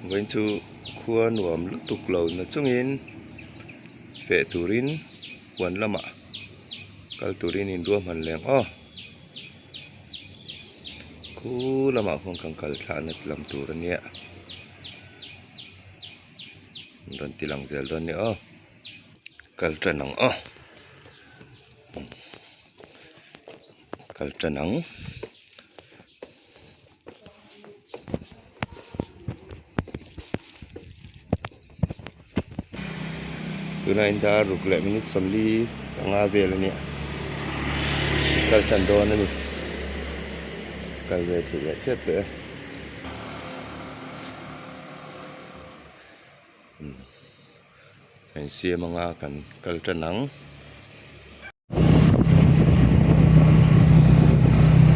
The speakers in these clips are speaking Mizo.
Vawiin chu khua nuam lutuk lo na chungin feh turin huan lamah kal turin inruahman leh ang aw. Khu lamah khuan kan kal thlahna lam tur a nia. An rawn ti lang zel dawn nia aw. Kal tan ang aw. Kal tan ang. Tunah in dar ruk leh minute 45 vel a nia. Kal tan dawn a ni. Kal ve theih leh tep tawh e. Kan siam anga kan kal tan ang.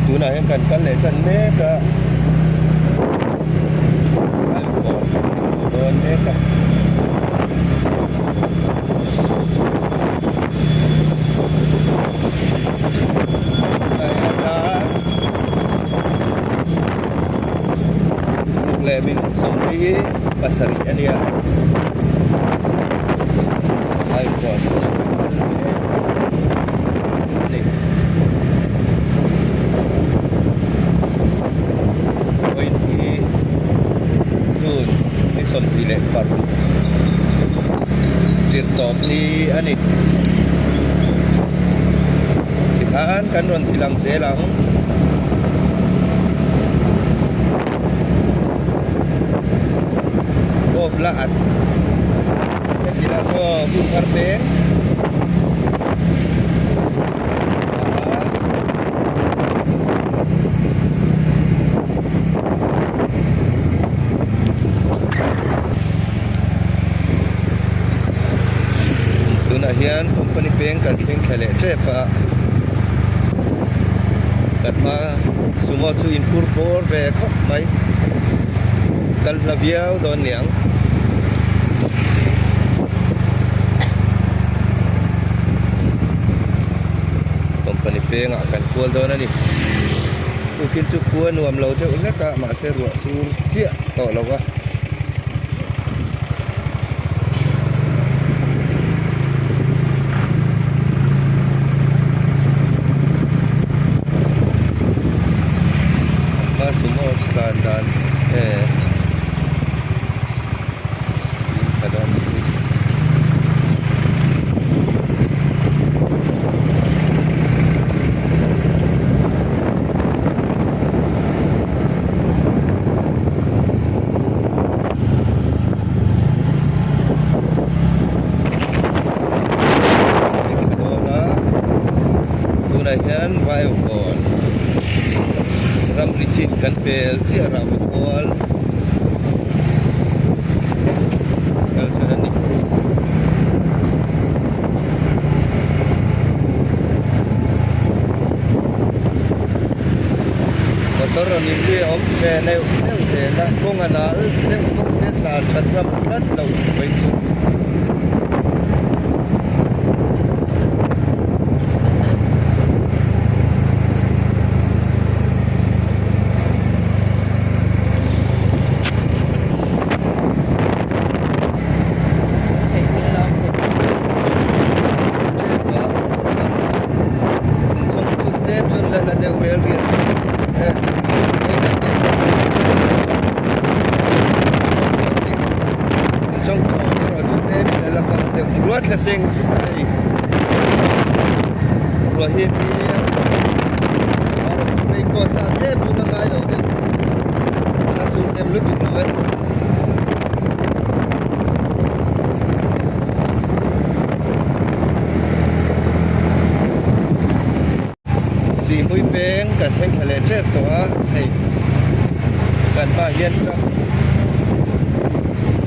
Tunah hian kan kal leh tan mek a. Kal tawh dawn mek a. Leh min 27 a nia. Vawiin hi June ni 26 zirtawp ni a ni. Tikhan kan rawn ti lang zel ang. Off la at heti lah saw hun thar peng tunah hian company peng kan thleng thla leh tep a kan hma sumo chu inphur bawr ve khawp mai kal hla viau dawn niang. Company pengah kan kual dawn a ni. Tukin chu khua nuam lo deuh hlek a mahse ruah sur chiah tawh lo va. Sumo tlan dan eh Tunah hian Vaivawn ramri chin kan pel chiah rah kual kal than a ni. Motor rawn inzui a awm ve neuh neuh zel a, kawng a nal deuh bawk se tlan that ngam tlat lo mai chu. Ruah hi a sur hnem lutuk lo e. Sihmui peng kan thleng thla leh tep tawh a hei kan hmaah hian truck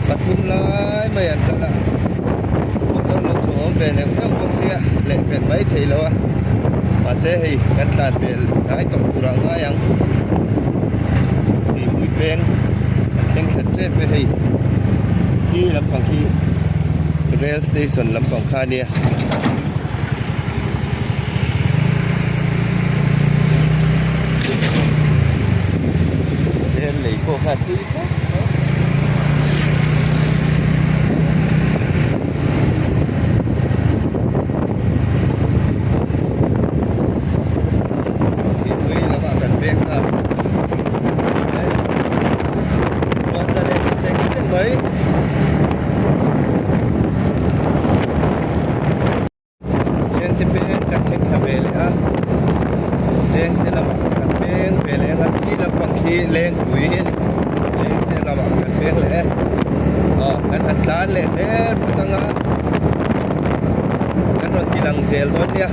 pathum lai mai an kal a motor lo chho awm ve neuh neuh bawk sia leh pelh mai thei lo a mahse hei kan tlan pel hnai tawh tur ah ngai ang Sihmui peng kan thleng thla tep e hei khi lampang khi rail station lampang kha a nia. Rel lei pawh kha a thui khawp mai. tlan leh zel phawt ang a, kan rawn ti lang zel dawn nia.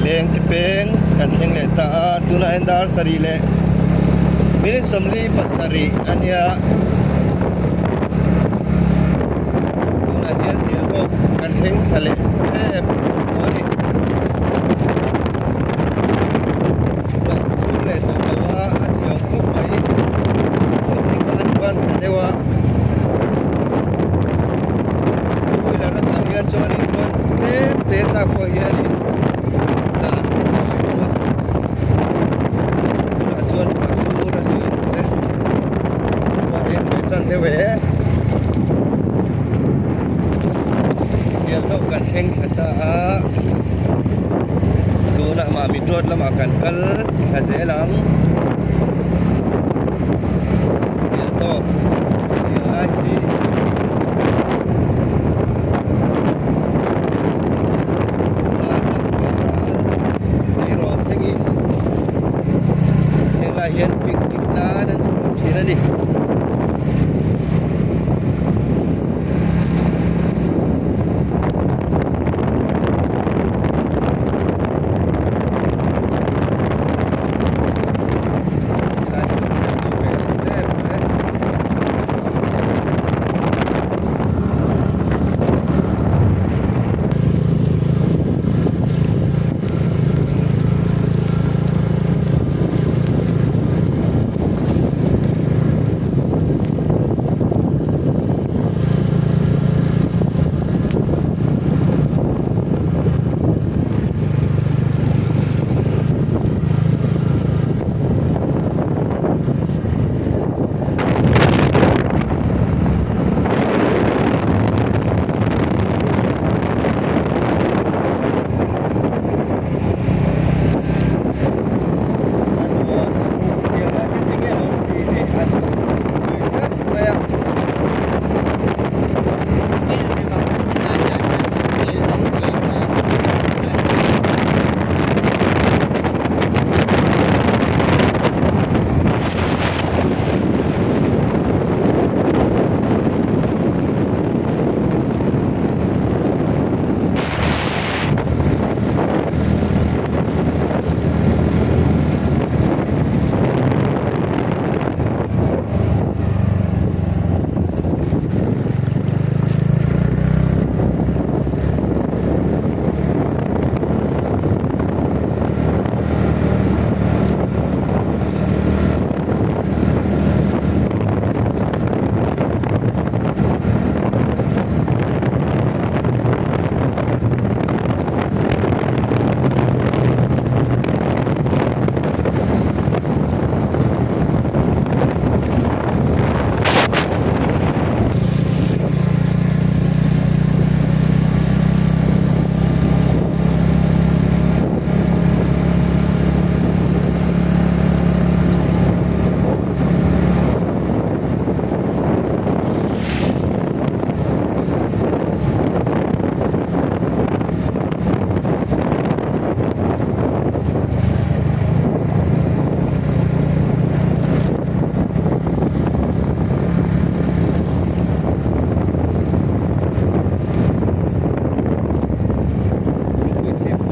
Leng te peng kan thleng leh ta a, tunah hian dar sarih leh minute 47 a nia. Tunah hian tel tawk kan thleng thla leh tep tawh a ni. Ruah sur leh tawh lo a, a ziaawm khawp mai. Thingthing kha an buan ta deuh a. Two wheeler atang hian chuanin chuan tlem te tlak pawh hianin tlan te a hrehawm a. Tunah chuan ruah sur a ziaawm tawh e. Ruah eng ve tan deuh e. Bial deuh kan thleng thla ta a, tunah Mamit road lamah kan kal thla zel ang. Bial tawk hetiang lai hi nula tlangval tleirawl thlengin heng lai hian picnic nan an chhuak thin a ni.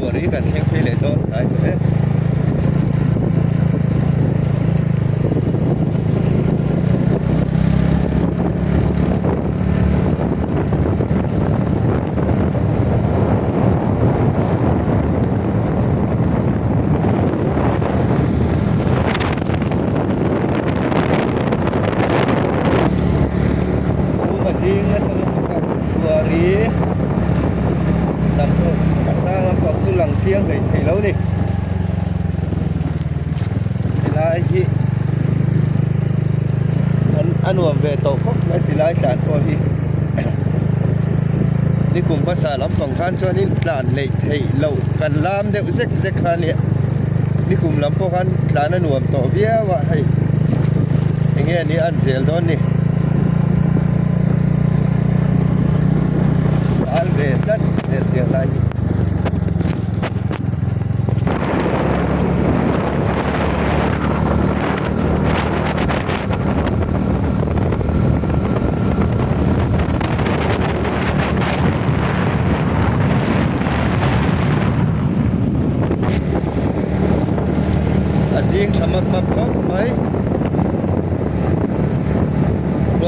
Rawpui kan thleng phei leh dawn hnai tawh e. Chhum a zing nasa lutuk a buari lam pawh a sang lampang chu lang chiang hlei thei lo ni tilai hi an a nuam ve tawh khawp mai tilai tlan pawh hi nikum hmasa lampang khan chuanin tlan hleih theih loh kan lam deuh zek zek kha a nia nikum lam pawh khan tlan a nuam tawh viau a hei eng nge ni an zel dawn ni al ve tlat zel tiang lai hi.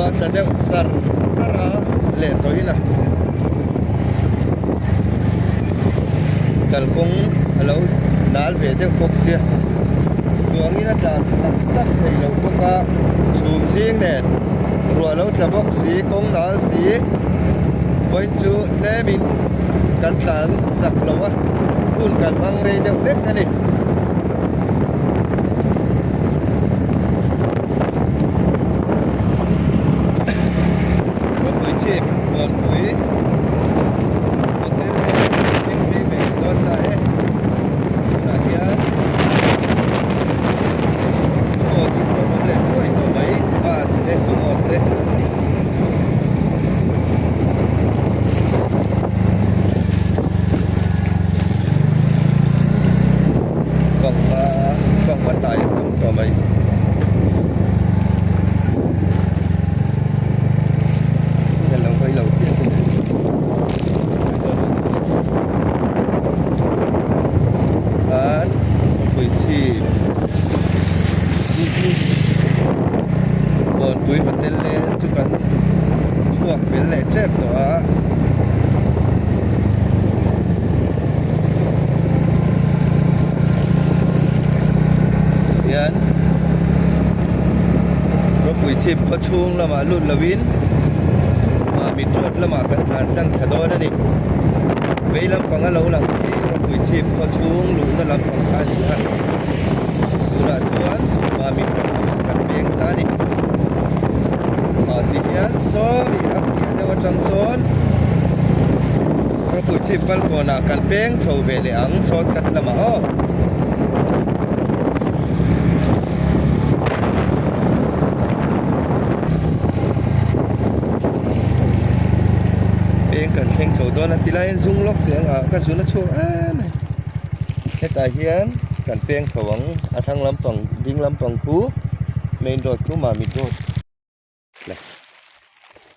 Ruah tla deuh char char a leh tawh ila kalkawng a lo nal ve deuh bawk sia tuangin a tlan tak tak thei lo bawk a chhum zing nen ruah lo tla bawk si kawng nal si vawiin chu tlemin kan tlan chak lo a hun kan hmang rei deuh vek a ni. Rawpui chhip Muanpui hotel leh thil phei ve leh dawn ta e tunah hian sumo ding pawh an awm leh thuai tawh mai bus te sumo te. Bangla bangla tai a tam tawh mai. Kan lo hawi lo chiah chu khan khawpui chhip Kawnpui hotel leng chu kan chhuak fel leh tep tawh a. Hian rawpui chhip khaw chhung lamah lut lovin Mamit road lamah kan tlan tlang thla dawn a ni. Vei lampang a lo lang hi rawpui chhip khaw chhung luhna lampang kha a ni a. Tunah chuan Mamit road lamah kan peng ta a ni. Ah tihian sawi a piah deuh atang sawn Rawpui chhip kalkawnah kan peng chho ve leh ang shortcut lamah aw. Peng kan thleng chho dawn a tilai hian zung lawk teh ang a ka zun a chhuak em mai. Hetah hian kan peng chho ang a thlang lampang ding lampang khu main road khu Mamit road.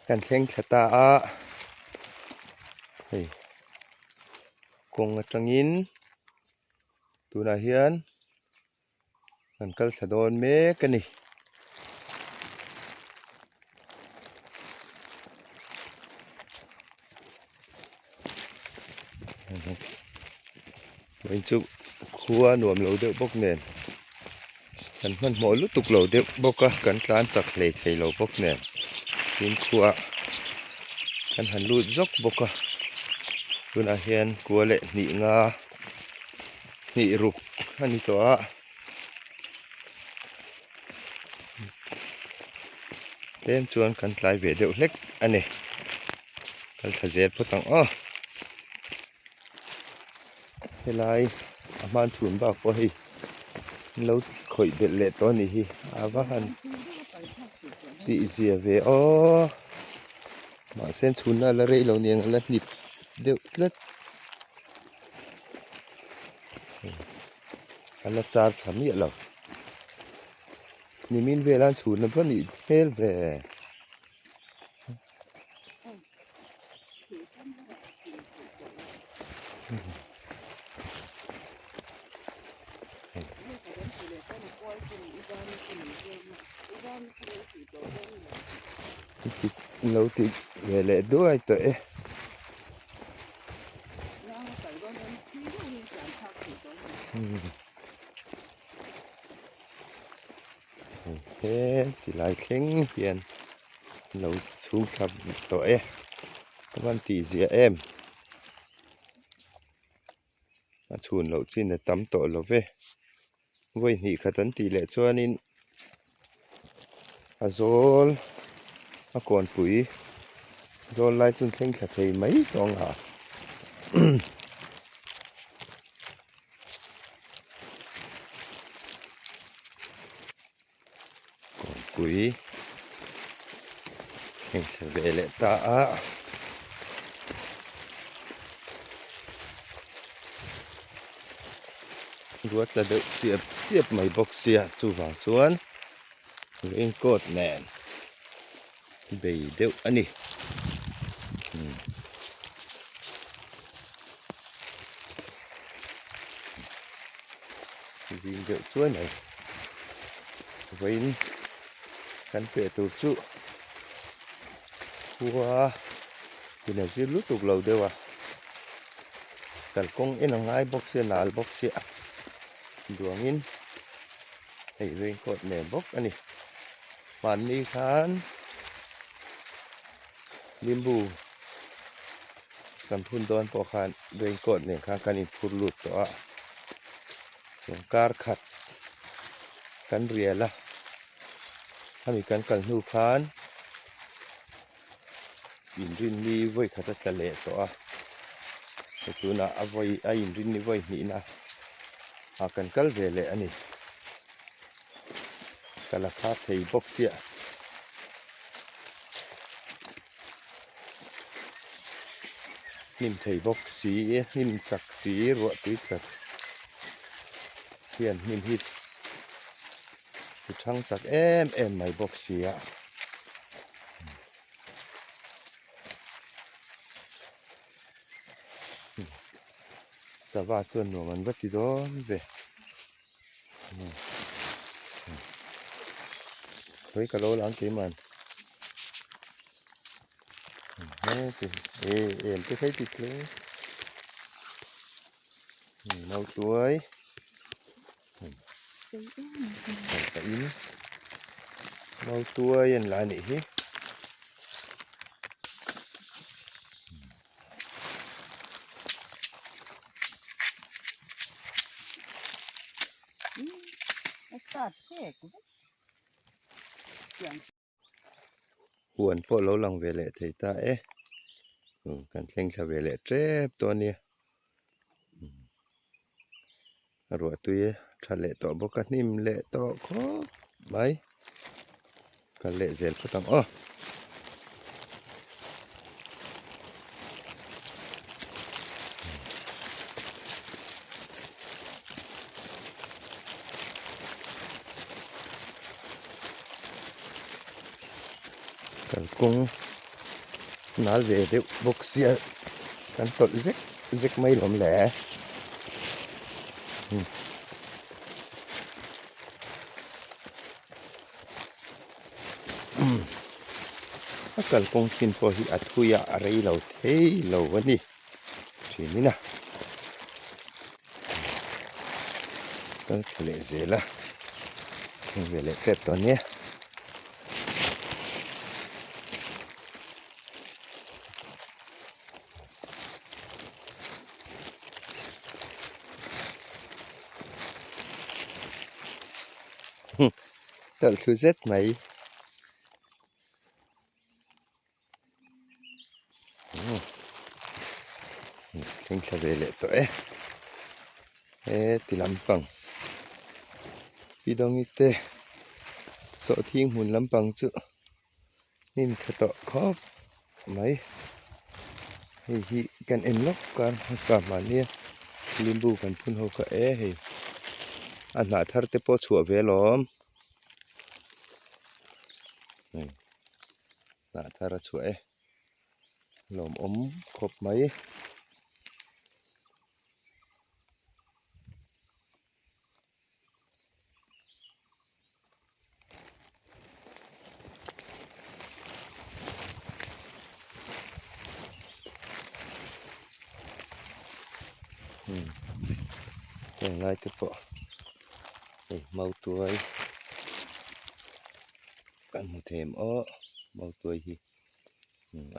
Kan thleng thla ta a hei kawng atangin tunah hian kan kal thla dawn mek a ni. Vawiin chu khua nuam lo deuh bawk nen kan hmanhmawh lutuk lo deuh bawk a kan tlan chak hlei thei lo bawk nen tin khua kan han lut zawk bawk a tunah hian kua leh hnih nga hnih ruk a ni tawh a tlem chuan kan tlai ve deuh hlek a ni kal thla zel phawt ang aw. Helai a hman chhun bak pawh hei an lo khawih belh leh tawh a nih hi a va han tih zia ve aw mahse chhunna a la rei lo niang a la hnip deuh tlat a la char tha miah lo nimin velah an chhunna va nih hmel ve. Lo ti ve leh duai tawh e. He ti lai thleng hian lo chhung thla tawh e ka van tih ziah em a chhun loh chin a tam tawh lo ve vawi hnih khat an tih leh chuanin a zawl a kawnpui zawl lai chu an thleng thla thei mai tawh ang a. Kawngpui heng thla ve leh ta a. Ruat tla deuh chiap chiap mai bawk sia chuvang chuan rain coat nen bei deuh a ni. Zing deuh chuai mai vawiin kan feh tur chu. Khua in a zir lutuk lo deuh a, kalkawng en a ngai bawk sia nal bawk sia duangin hei raincoat nen bawk a ni. Hmanni khan limbu kan phun dawn pawh khan raincoat nen khan kan inphur lut tawh a, chuan kar khat kan rial a, hemi kan kal hnu khan inrinni vawi khat a tla leh tawh a, hei tunah a vawi a inrinni vawi hnihna ah kan kal ve leh a ni. Ka la kha thei bawk chiah. Hnim thei bawk si, hnim chak si, ruah tui tla hian hnim hi ti thang chak em em mai bawk si a. Sava chuan nuam an va ti dawn ve. Khawi ka lo lang keiman. Em te phei tit hle. Mautuai. Pahin mautuai an la anih hi. Huan pawh lo lang ve leh thei ta e kan thleng thla ve leh tep tawh a nia ruah tui tha leh tawh bawk a hnim leh tawh khawp mai kal leh zel phawt ang aw. Kalkawng nal ve deuh bawk sia kan tawlh zek zek mai lawm le. A kalkawng chin pawh hi a thui a a rei lo thei lo a ni thin in a kal thla leh zel a heng ve leh tep tawh ania. Tawlh thlu zet mai. Thleng thla ve leh tawh e. He ti lampang pi dawngi te sawhthing hmun lampang chu hnim tha tawh khawp mai. Hei hi kan en lawk a hmasa mahnia limbu kan phun ho kha e hei a hnah thar te pawh chhuah ve alawm. Hei hnah thar a chhuah e lawmawm khawp mai. Heng lai te pawh hei mautuai kan hmu them aw mautuai hi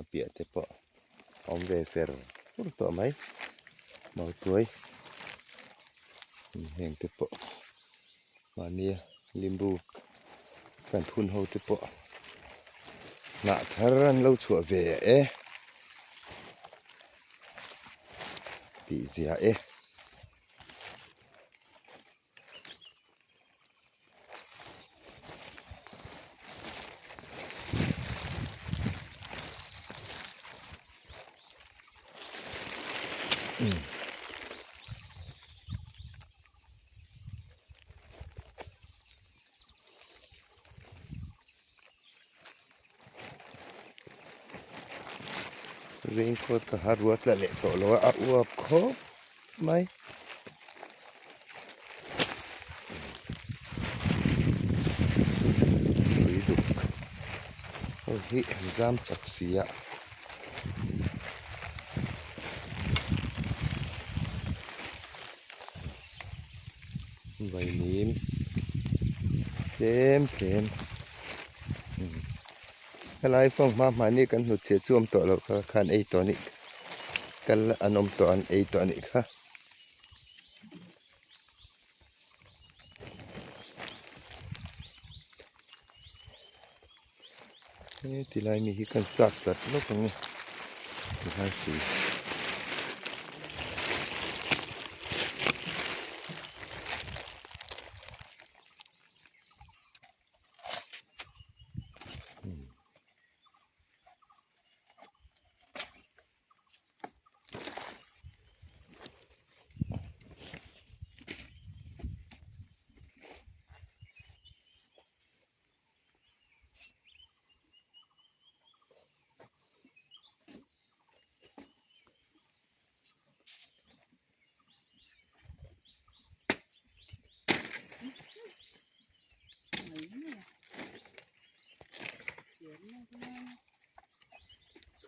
a piah te pawh a awm ve fer fur tawh mai mautuai heng te pawh mahnia limbu kan phun ho te pawh hnah thar an lo chhuah ve e tih zia e. Raincoat ka ha ruat la leh tawh lo a a uap khawp mai. Tui duk ho hi. hi an zam chak si a. Vaimim tlem tlem helai fanghma hmahni kan hnutchhiah chu awm tawh loh kha khan ei tawh anih kal an awm tawh an ei tawh anih kha. He tilai mi hi kan sat chat lawk ang e tilai hrui.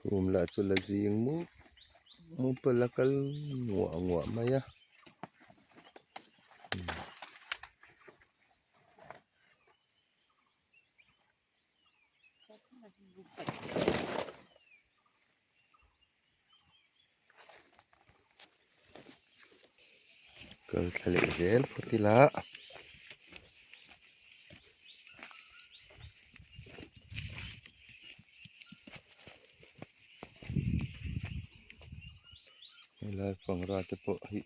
Chhum lah chu la zing mup mup a la kal nguah nguah mai a. Kal thla leh zel phawt ila. Helai pangra te pawh hi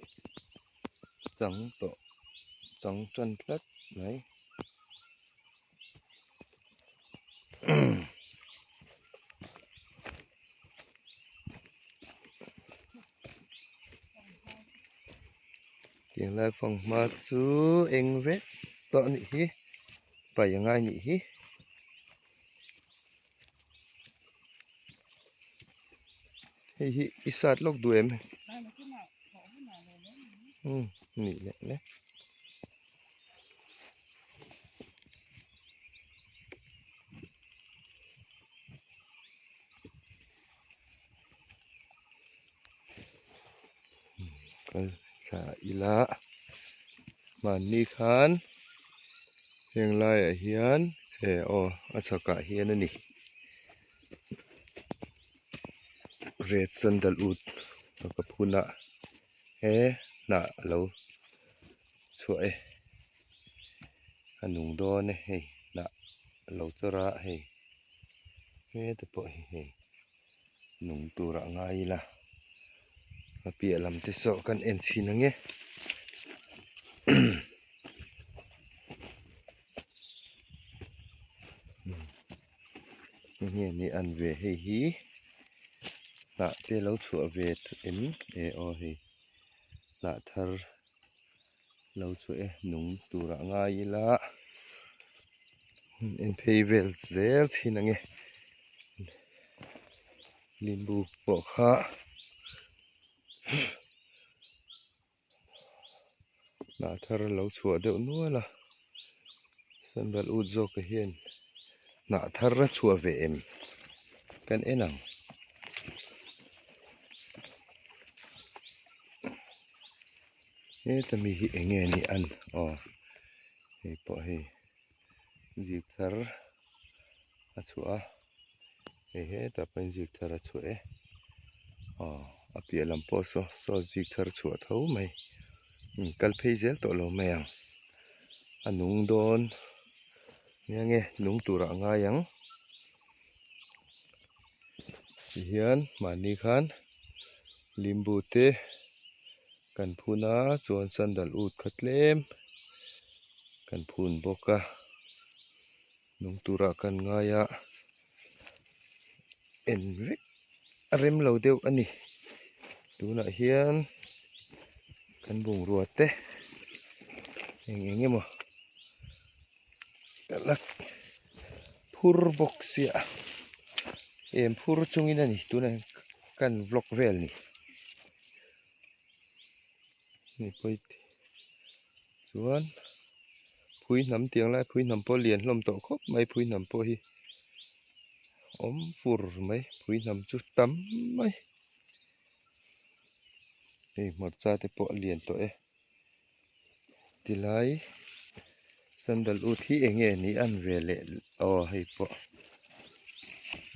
chang tawh chang tan tlat mai. Tiang lai fanghma chu eng vek tawh a nih hi paih a ngai a nih hi. Hei hi i sat lawk duh em? Umm nih leh le. Kal thla ila mahni khan heng laiah hian e aw a chhakah hian a ni red sandalwood ka phun a he hnah a lo chhuah e a nung dawn e hei hnah a lo chawr a hei hete pawh hi hei nung turah ngai ila a piah lam te saw kan en chhin ang e. Enge ni an ve hei hi hnah te lo chhuah ve em e aw hei hnah thar lo chhuah e nung turah ngai ila en phei vel zel chhin ang e limbu pawh kha hnah thar lo chhuah deuh nual a sandal ut zawk ah hian hnah thar a chhuah ve em kan en ang. Heta mi hi eng nge ni an aw hei pawh hei zik thar a chhuah a hei hetah pawhin zik thar a chhuah e aw a piah lam pawh saw saw zik thar chhuah tho mai kal phei zel tawh lo mai ang a nung dawn nia nge nung turah a ngai ang tihian mahni khan limbu te kan phun a chuan sandal ut kha tlem kan phun bawk a nung turah kan ngai a en vek a rem lo deuh a ni tunah hian kan bungrua te eng eng emaw ka la phur bawk sia em phur chungin a ni tunah hian kan vlog vel ni. Ni pawi chuan phui hnam tiang lai phui hnam pawh lian hlawm tawh khawp mai phui hnam pawh hi. Awm fur mai phui hnam chu tam mai. Hei hmarcha te pawh a lian tawh e. Tilai sandalwood hi eng nge ni an ve leh aw hei pawh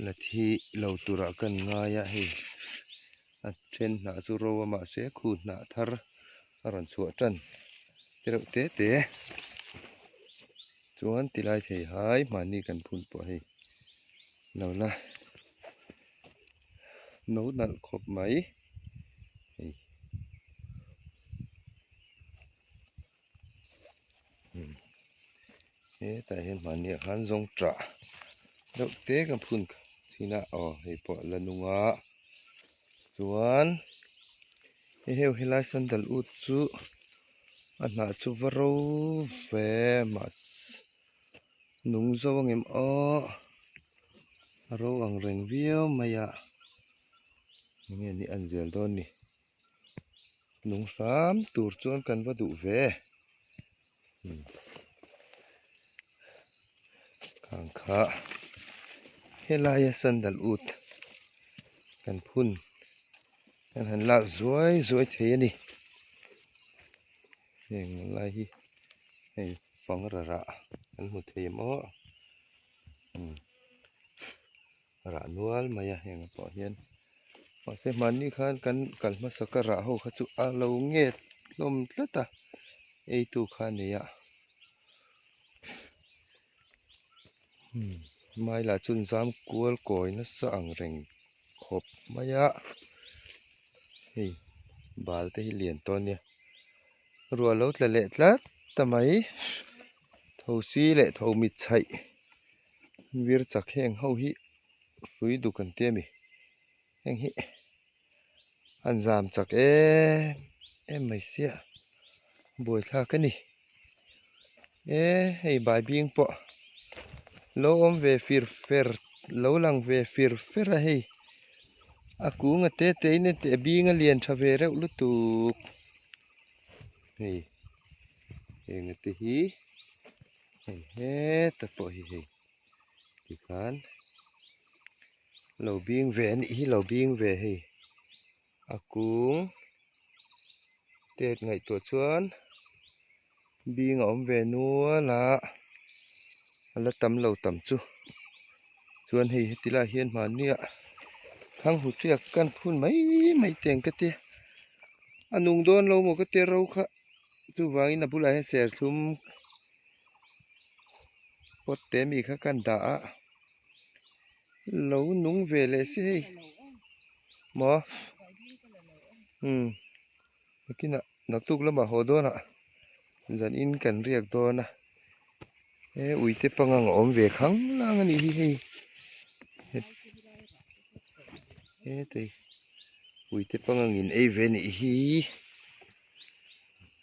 la thi lo turah kan ngai a hei a then hnah chu ro a mahse khu hnah thar a rawn chhuah tan te reuh te te chuan tilai thei hai mahni kan phun pawh hei lo la no nalh khawp mai hei. Hetah hian mahniah khan zawng tah deuh te ka phun chin a aw hei pawh a la nung a chuan hei helai sandalwood chu a hnah chu va ro ve mahse nung zo ang em aw a ro ang reng viau mai a enge ni an zel dawn ni. Nung hram tur chuan kan va duh ve. Khang kha helaia sandalwood kan phun kan han lak zuai zuai thei a ni. Heng lai hi hei fangra rah kan hmu thei em aw. Rah nual mai a heng ah pawh hian mahse hmanni khan kan kal hmasa ka rah ho kha chu a lo nget hlawm tlat a ei tu kha a nei a mai lah chu zam kual kawi nasa ang reng khawp mai a hei bal te hi lian tawh a nia ruah lo tla leh tlat ta mai tho si leh tho mit chhaih. Vir chak heng ho hi hrui duk an ti a mi heng hi an zam chak em em mai sia buaithlak a ni e hei baibing pawh lo awm ve fir fer lo lang ve fir fer a hei a kung a te te in a teh bing a lian tha ve reuh lutuk hei heng te hi. Hei heta pawh hi hei tikhan lo bing ve a nih hi lo bing ve hei a kung tet ngaihtuah chuan bing a awm ve nual a a la tam lo tam chu chuan hei heti lai hian hmanni ah thanghu tiak kan phun mai mai teng ka tia a nung dawn lo maw ka tia ro kha. Chuvangin a bulah hian serthlum pot te mi kha kan dah a lo nung ve leh si hei maw umm nakinah naktuk lamah haw dawnah zan in kan riak dawn a he uite pangang a awm ve khang lang a nih hi hei hetei uite pangang in ei ve a nih hi.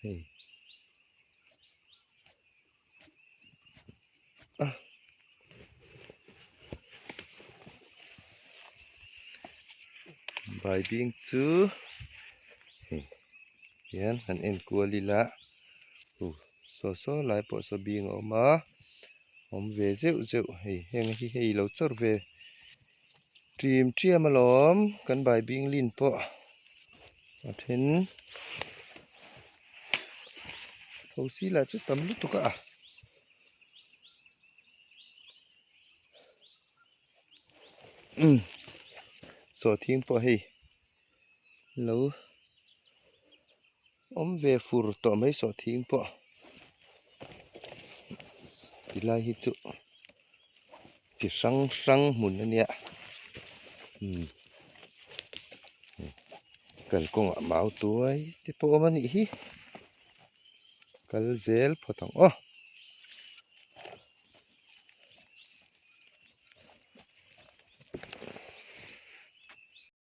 Hei a baibing chu hei hian han en kual ila uh saw saw lai pawh saw bing a awm a awm ve zeuh zeuh hei heng hi hei lo chawr ve Ṭim ṭiam alawm kan baibing lin pawh a then tho si lah chu tam lutuk a umm sawhthing pawh hei lo awm ve fur tawh mai sawhthing pawh tilai hi chu. Chi hrang hrang hmun a nia umm kalkawngah mau tuai te pawh a awm a nih hi kal zel phawt ang aw.